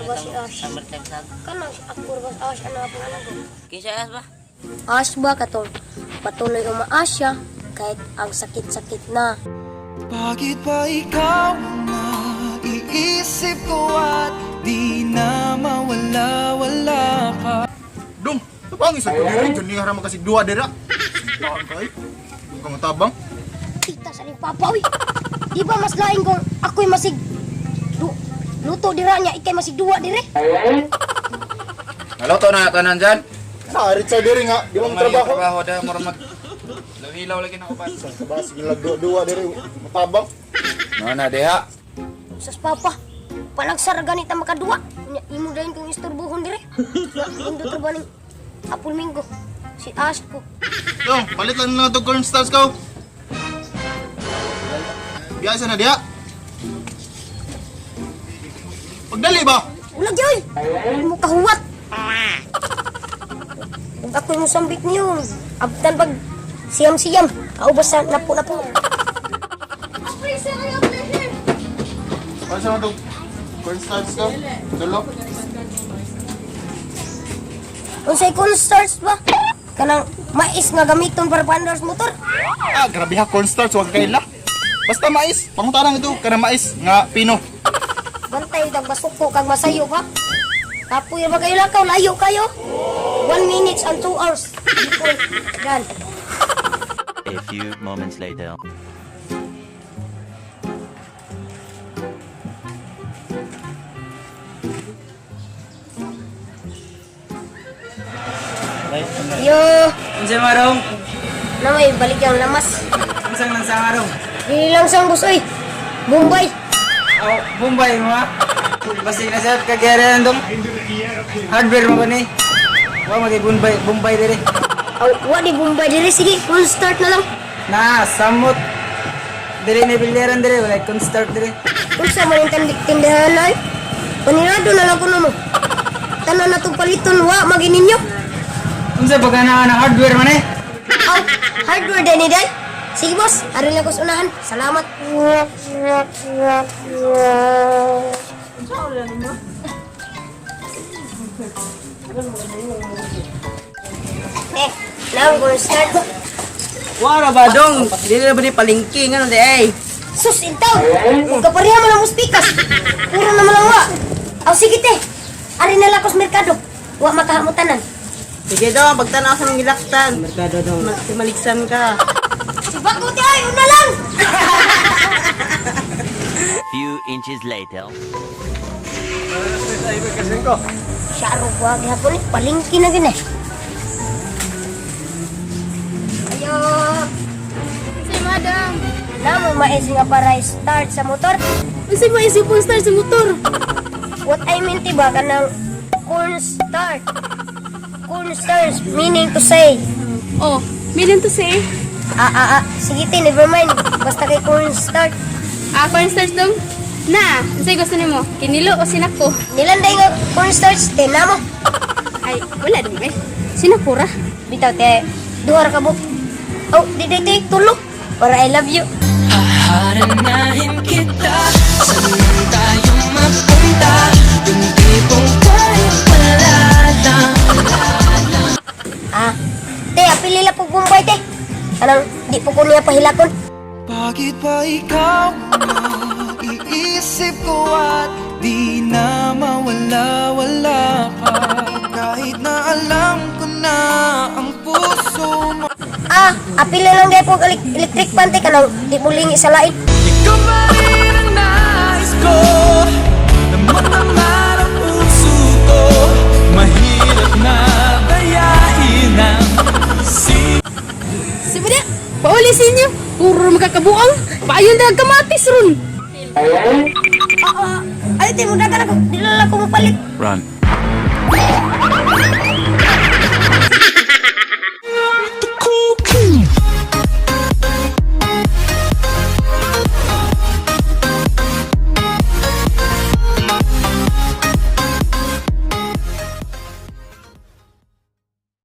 ba si Ash? Summertime saga. Kanang ako ba si Ash, ano ang pangalan ko? Kinsa Ash ba? Ash ba katong patuloy umaasya kahit ang sakit-sakit na. Bakit ba ikaw ang naiisip ko at di na mawala-wala ka? Dong, tabang isa ko diri jud niya ra makasig duwa dira. Bang kay. Dong ka matabang. Kita sa ning papa uy. Di ba mas lain kung ako'y masig luto dira niya ikay masig duwa dire? Naloto na tanan dyan. Sa sa diri nga, di mo trabaho. Trabaho da mura mag Law-hilaw lagi na uban. Sa ba sige lag duwa diri matabang. No na diha. Sas papa, palagsara ganit ang makaduwa. Nya imo dayon kong isturbuhon dire. Nga indot ra ba ning Apul Minggo. Si Ash ko. Dong, palit lang na to corn starch ko. Biasa na diha. Pagdali ba? Ulag yoy. Mo kahuwat. Ug ako'y mosambit niyo. Abtan pag siyam-siyam. Kaubos sa napo-napo. Ano sa to corn starch ko? Dulo. Unsay corn starch ba? Kanang mais nga gamiton para paandar sa motor. Ah, grabe ha corn starch wag kaila. Basta mais, pangutarang ito kana mais nga pino. Bantay dag basuko kag masayo pa. Kapoy ra ba kayo lakaw, layo kayo. 1 minutes and 2 hours. Before done. A few moments later. Yo, Unsa marong? na may balik yung lamas. Unsang lang sa marong? Dili lang sang boss oy. Bombay. Aw, Bombay mo ha. Basta na sa kagere dong. Hardware mo ni. Wa magi Bombay, Bombay dire. Aw, wa di Bombay diri, sige, full start na lang. Na samot. Dire ni bilderan dire, wala kon start dire. Unsa man yung tindahan ay? Panirado na lang kuno mo. Tanan na tong paliton wa magi ninyo. Unsa ba kana na hardware man eh? Aw, hardware din ni day. Sige boss, ari lang ko sa unahan. Salamat. Eh, now we're gonna start. Wara ba dong? Dili na ba ni palingki nga di ay. Sus, intaw! Huwag ka pareha mo lang mo speakers. Puro naman lang wa. Aw, sige te. Ari na lang ko sa merkado. Wa makahamutanan. Sige dong, pagtanaw sa mga gilaktan. Merkado dong. Maligsan ka. Si Bago te ay, una lang! Few inches later. Syaro ko gihapon ni palingki na gini. Ayo, Si madam, namo mais nga para start sa motor. unsay mo isipon start sa motor? What I mean ba kanang corn start. Corn starch meaning to say. Oh, meaning to say, Ah ah ah, sige te, never mind. Basta kay corn start. ah, corn starch dong. Na, unsay gusto nimo? Kinilo o sinako? Nilanday nga corn starch te namo. Ay, wala dong eh. Sinako ra. Bitaw te, duha ra ka buok. Oh, di di te, tulo. Para I love you. Haharanahin kita. Saan man tayo mapunta? Yung tipong kahit wala lang. Ah, te, apili lang po Bombay te. Anang di po ko niya pahilakon. Bakit ba ikaw ang naiisip ko at di na mawala-wala ka? Kahit na alam ko na ang puso mo. Ah, apili lang gay po electric pan te kanang di mo lingi sa lain. Ikaw pa rin ang nais ko na matamar ang puso ko. Mahirap na dayain ang Si ba Pauli sa inyo. Puro makakabuang. Paayon na kamatis ron. Ah, ah, ay te mo dagan ako. Di lang ako mopalit. Run.